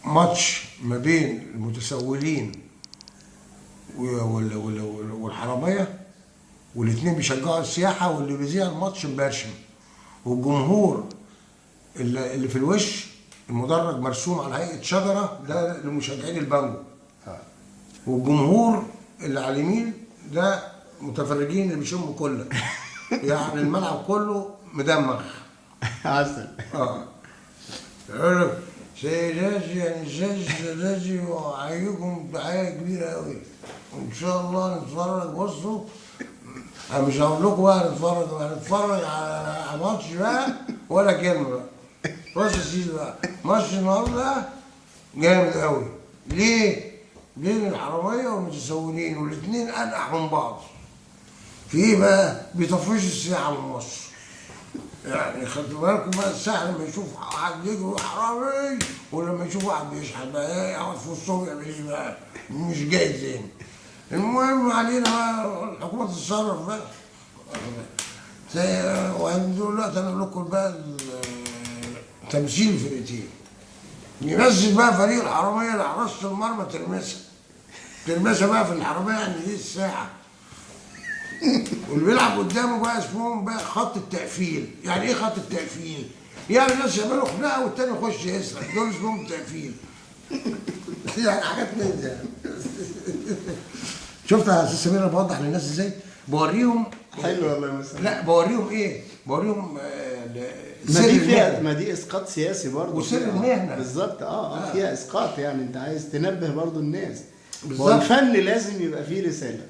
ماتش ما بين المتسولين والحراميه، والاثنين بيشجعوا السياحة، واللي بيذيع الماتش مبرشم، والجمهور اللي في الوش المدرج مرسوم على هيئة شجرة، ده لمشجعين البانجو، والجمهور اللي على اليمين ده متفرجين اللي بيشموا كله. يعني الملعب كله مدمغ. عسل. يقول لك سيداتي يعني سادتي، وأحييكم تحية كبيرة أوي، وإن شاء الله نتفرج. بصوا أنا مش هقول لكم بقى هنتفرج على ماتش بقى ولا كلمة بقى. بص يا سيدي بقى، ماتش النهارده جامد أوي. ليه؟ بين الحرامية والمتسولين، والاتنين أنقح من بعض. في إيه بقى؟ بيطفشوا السياحة من مصر. يعني خدوا بالكم بقى، الساحة لما يشوف واحد يجري حرامي، ولما يشوف واحد بيشحت بقى يقعد في وسطهم يعمل ايه بقى؟ مش جاي تاني. المهم علينا بقى الحكومة تتصرف بقى. ودلوقتي انا اقول لكم بقى تمثيل الفرقتين. يمثل بقى فريق الحرامية لحراسة المرمى ترمسة. ترمسة بقى في الحرامية يعني دي الساعة. واللي بيلعب قدامه بقى اسمهم بقى خط التقفيل. يعني ايه خط التقفيل؟ يعني الناس يعملوا خناقه والتاني يخش يسرق، دول اسمهم التقفيل. يعني حاجات من دي. شفت يا استاذ سمير انا بوضح للناس ازاي؟ بوريهم. حلو والله يا مستر. لا بوريهم ايه؟ بوريهم ما دي فيها، ما دي اسقاط سياسي برضه وسر المهنة بالظبط. فيها اسقاط، يعني انت عايز تنبه برضه الناس. بالظبط. الفن لازم يبقى فيه رسالة.